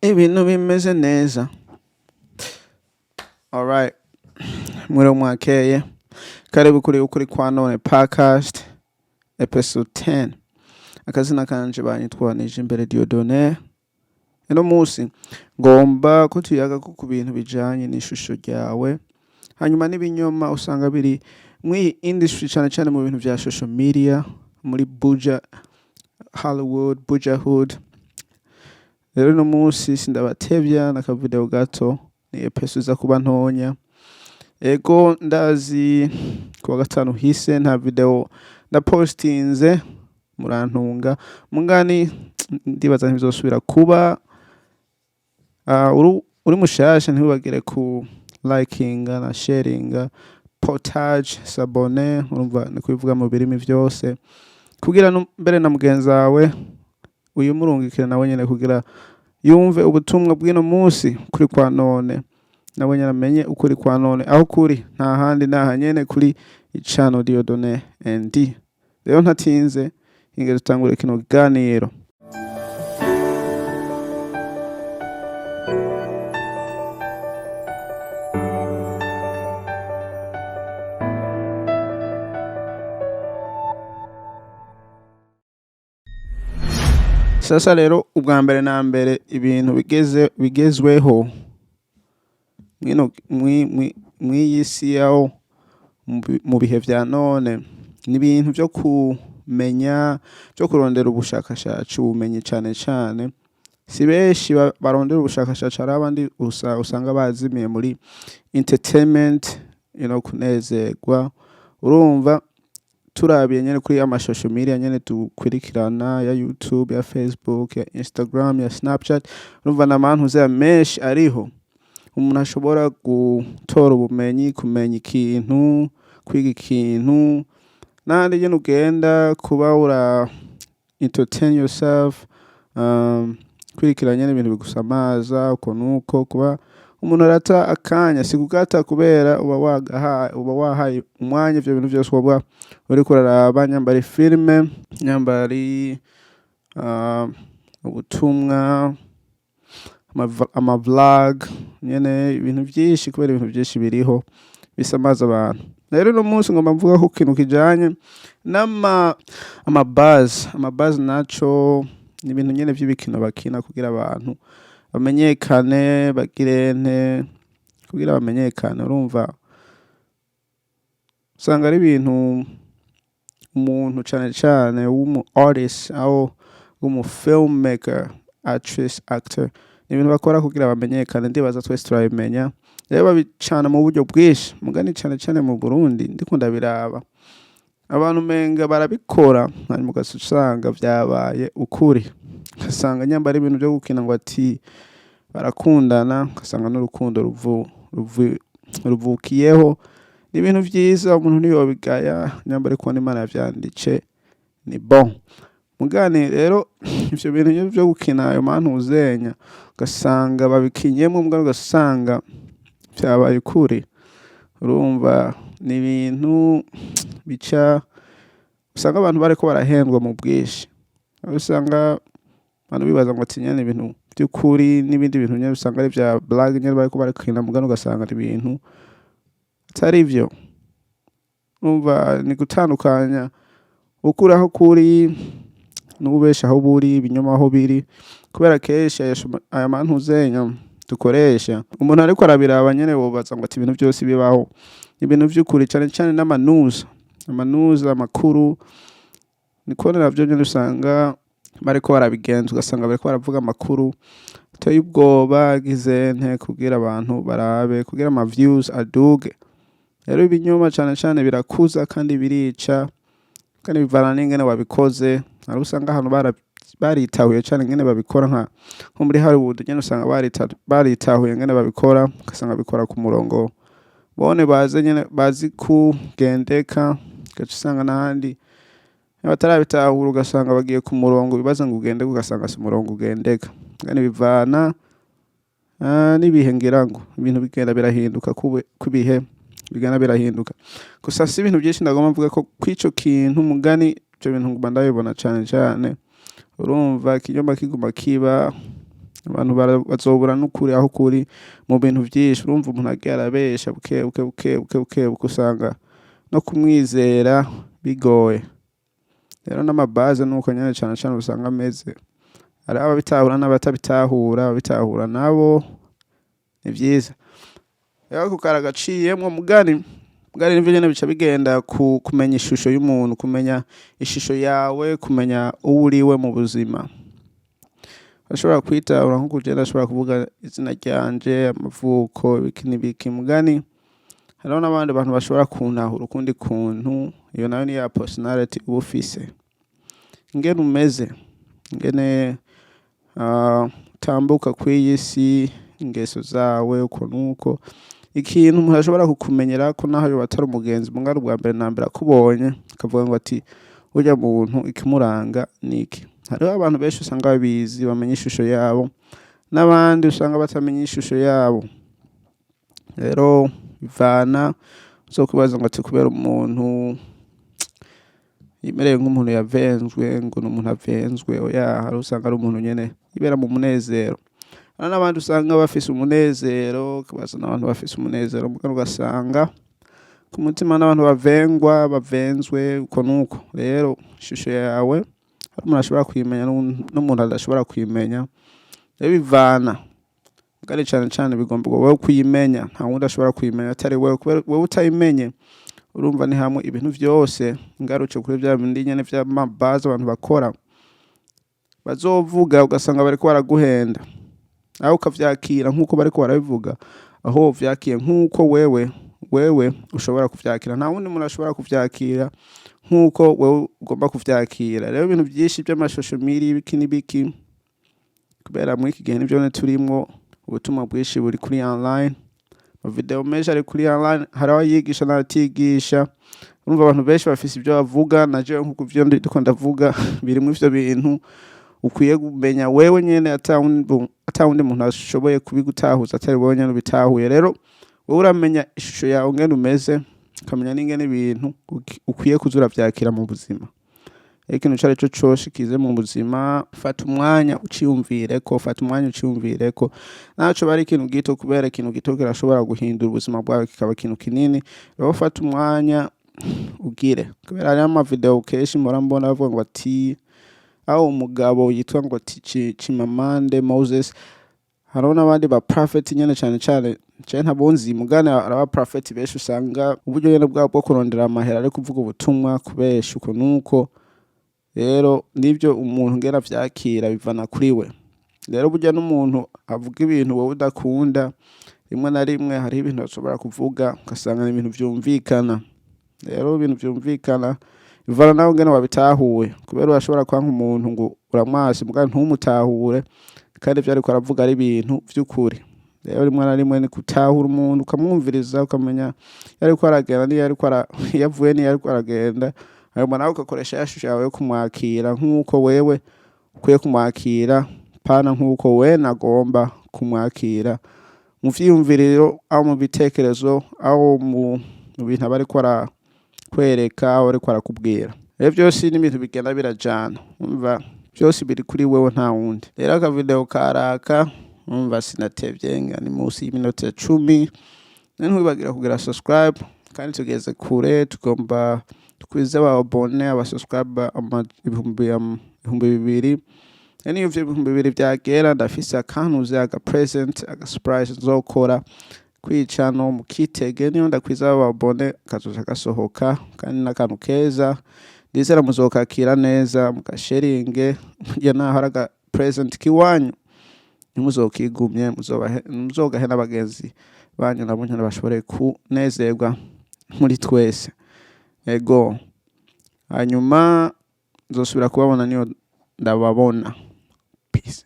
Ibintu bimeze neza. Alright, mwiriwe, mwakeye. Karibu kuri Ukuri kwa None podcast episode 10. Akazina kanje banyitwa Nijimbere Dieudonné. Uno munsi ngomba ko tuyaga ko ku bintu bijanye n'ishusho ryawe, hanyuma n'ibinyoma usanga biri mw'iyi industry, cane cane mu bintu vya social media, muri Buja Hollywood, Buja Hood. Rero uno munsi sindabatevya n'akavideo gato, ni episode iza kuba ntonya. Ego, ndazi kuwa gatanu hise nta video ndapostinze, murantunga, mugani ndibaza ntibizosubira kuba. Uri mushasha, ntiwibagire ku likinga na sharinga, partage, s'abonner, urumva ni kubivuga mu birimi vyose, kugira mbere na mugenzi wawe uyimurungikire nawe nyene, kugira yumve ubutumwa bw'ino munsi kuri kwa none, nawe nyene amenye ukuri kwa none aho kuri. Nta handi, naha nyene kuri channel Dieudonné ND. Rero ntatinze, inge dutangure kino kiganiro. Sasa rero, ubwa mbere na mbere, ibintu bigeze bigezweho mwino mw'iyi si yaho mu bihe vya none ni ibintu vyo kumenya, vyo kurondera ubushakashatsi, ubumenyi. Cane cane si benshi barondera ubushakashatsi. Hari abandi usanga bazimiye muri entertainment, kunezerwa. Urumva, turabiye nyene kuri ama social media nyene dukurikirana, ya YouTube, ya Facebook, ya Instagram, ya Snapchat, urumva n'amantu menshi ariho umuntu ashobora gutora ubumenyi, kumenya ikintu, kwiga ikintu, n'ahandi nyene ugenda kuba ura entertain yourself, kurikirana nyene ibintu bigusamaza uko nuko. Kuba umuntu arata akanya, si kugata, kubera uba wagahaye, uba wahaye umwanya ivyo bintu vyose woba uriko uraraba, nyamba ari filime, nyamba ari ubutumwa, ama vlog nyene, ibintu vyinshi, kubera ibintu vyinshi biriho bisamaza abantu. Rero uno munsi ngomba mvuga ku kintu kijanye n'ama ama buzz. Ama buzz naco ni ibintu nyene vy'ibikino bakina kugira abantu bamenyekane, bagire nte, kugira bamenyekane. Urumva, usanga ari ibintu umuntu, cane cane w'umu artist, aho w'umu filmmaker, actress, actor, ni ibintu bakora kugira bamenyekane. Ndibaza twese turabimenya. Rero babicana mu buryo bwinshi, mugani cane cane mu Burundi ndiko ndabiraba, abantu umenga barabikora, hanyuma ugaca usanga vyabaye ukuri, ugasanga nyamba ari ibintu vyo gukina ngo ati barakundana, ugasanga n'urukundo ruvukiyeho. Ni ibintu vyiza, umuntu ntiyobigaya, nyamba ariko Imana yavyanditse, ni bon. Mugani rero ivyo bintu nyene vyo gukina ayo mantuzenya, ugasanga babikinyemwo, mugani ugasanga vyabaye ukuri. Urumva, ni ibintu bica usanga abantu bariko barahendwa mu bwinshi. Aho usanga abantu bibaza ngo ati nyene ibintu vy'ukuri, n'ibindi bintu nyene usanga ari vya blague nyene bariko barakina, mugani ugasanga ni ibintu atari vyo. Urumva, ni gutandukanya ukuri aho kuri n'ububesha aho buri, ibinyoma aho biri, kubera kenshi aya mantuzenya dukoresha, umuntu ariko arabiraba nyene wobaza ngo ati ibintu vyose bibaho, ibintu vy'ukuri, cane cane n'amanuza, amanuza, amakuru, niko navyo nyene usanga bariko barabigenza, ugasanga bariko baravuga amakuru ateye ubwoba, agize nte, kugira abantu barabe, kugira ama views aduge. Rero ibinyoma cane cane birakuza kandi birica, kandi bivana n'ingene wabikoze. Hari usanga ahantu baritahuye cane ingene babikora, nko muri Hollywood nyene usanga baritahuye ingene babikora, ugasanga bikora ku murongo bone baze nyene bazi kugendeka, ugaca usanga n'ahandi batarabitahura, ugasanga bagiye ku murongo bibaza ngo ugendeke, ugasanga si umurongo ugendeka. Kandi bivana n'ibihe, ngira ngo ibintu bigenda birahinduka kw'ibihe bigenda birahinduka. Gusa si ibintu byinshi ndagomba mvuga ko kw'ico kintu, mugani ivyo bintu nguma ndabibona cane cane. Urumva, ikinyoma kiguma kiba. Abantu bazobura n'ukuri aho kuri mu bintu vyinshi. Urumva, umuntu agiye arabesha buke buke buke buke buke buke, usanga no kumwizera bigoye. Rero n'amabaze nuko nyene, cane cane usanga ameze, hari ababitahura n'abatabitahura. Ababitahura nabo ni vyiza. Rero ako karagaciyemwo. Mugani nivyo nyene bica bigenda ku kumenya ishusho y'umuntu, kumenya ishusho yawe, kumenya uwo uriwe mu buzima. Urashobora kwitahura nko kugenda, ashobora kuvuga izina ryanje, amavuko, ibiki n'ibiki. Mugani hariho n'abandi bantu bashobora kuntahura ukundi kuntu. Iyo nayo ni ya personality uba ufise, ingene umeze, ingene utambuka kw'iyi si, ingeso zawe, uko nuko. Ikintu umuntu ashobora kukumenyerako, naho yoba atari umugenzi, mugabo ubwa mbere na mbere akubonye akavuga ngo ati: "Urya muntu ikimuranga niki." Hariho abantu benshi usanga babizi, bamenya ishusho yabo, n'abandi usanga batamenya ishusho yabo. Rero bivana. Uzokwibaza ngo ati kubera umuntu yimereye nk'umuntu yavenzwe, ngo ni umuntu avenzwe. Oya, hari usanga ari umuntu nyene yibera mu munezero. Hari n'abandi usanga bafise umunezero, ukabaza n'abantu bafise umunezero, mugabo ugasanga ku mutima n'abantu bavengwa, bavenzwe, uko nuko. Rero ishusho yawe hari umuntu ashobora kuyimenya n'umuntu adashobora kuyimenya. Rero bivana. Mugabo cane cane bigomba wowe kuyimenya, nta wundi ashobora kuyimenya atari wewe, kubera wewe utayimenye, urumva ni hamwe ibintu vyose. Ngarutse kuri vya bindi nyene vy'amabaze abantu bakora, bazovuga ugasanga bariko baraguhenda, aho ukavyakira nk'uko bariko barabivuga, aho vyakiye nk'uko wewe ushobora kuvyakira. Nta wundi muntu ashobora kuvyakira nk'uko wewe ugomba kuvyakira. Rero ibintu vyinshi vy'ama social media, ibiki n'ibiki, kubera muri iki gihe nivyo nyene turimwo, ubutumwa bwinshi buri kuri online, amavideo menshi ari kuri online, hariho ayigisha n'ayatigisha. Urumva, abantu benshi bafise ivyo bavuga. Na jewe nkuko ivyo ndiko ndavuga birimwo ivyo bintu ukwiye kumenya wewe nyene, ata wundi muntu ashoboye kubigutahuza atari wowe nyene ubitahuye. Rero wowe uramenya ishusho yawe ngene umeze, ukamenya n'ingene ibintu ukwiye kuza uravyakira mu buzima. Rero ikintu ico arico cose kize mu buzima, fata umwanya uciyumvireko, fata umwanya uciyumvireko, naco bari ikintu gito, kubera ikintu gito kirashobora guhindura ubuzima bwawe kikaba ikintu kinini. Rero fata umwanya ugire, kubera hariho amavideo kenshi mpora mbona bavuga ngo ati aho umugabo yitwa ngo ati Chimamande Moses, hariho n'abandi ba prophet nyene. Cane cane je ntabonzi, mugane araba prophet benshi usanga uburyo nyene bwabo bwo kurondera amahera ari kuvuga ubutumwa, kubesha, uko nuko. Rero nivyo umuntu ngera vyakira bivana kuri we. Rero burya n'umuntu avuga ibintu wowe udakunda, rimwe na rimwe hariho ibintu ashobora kuvuga ugasanga ni ibintu vyumvikana. Rero ibintu vyumvikana bivana nawe ngene wabitahuye, kubera urashobora kwanka umuntu ngo uramwasi, mugabo ntumutahure, kandi ivyo ariko aravuga ari ibintu vy'ukuri. Rero rimwe na rimwe ni gutahura umuntu, ukamwumviriza, ukamenya iyo ariko aragenda, niyo ariko iyo avuye, niyo ariko aragenda. Hanyuma nawe ugakoresha ya shusho yawe yo kumwakira nk'uko wewe ukwiye kumwakira, pana nk'uko we nagomba kumwakira mu vyiyumviriro, aho mu bitekerezo, aho mu bintu aba ariko arakwereka, aho ariko arakubwira. Rero vyose ni ibintu bigenda birajana. Umva, vyose biri kuri wewe, nta wundi. Rero akavideo karaka, umva, sinatevye, nga ni munsi y'iminota 10. Ntiwibagira kugira subscribe, kandi tugeze kure, tugomba tukwize aba abonnés, aba subscribe 2000. Rero niyo ivyo 2000 vyagera, ndafise akantuze, aga present, aga surprise nzokora kwica no mukitege. Niyo ndakwiza aba abonnés, kazoca gasohoka, kandi n'akantu keza, ndizera muzokakira neza, mugasharinge murya naho ari aga present kiwanyu, ntimuzokigumye, muzogahe n'abagenzi banyu, nabo nyene bashobore kunezerwa muri twese. Ego, hanyuma nzosubira kubabona niyo ndababona. Peace.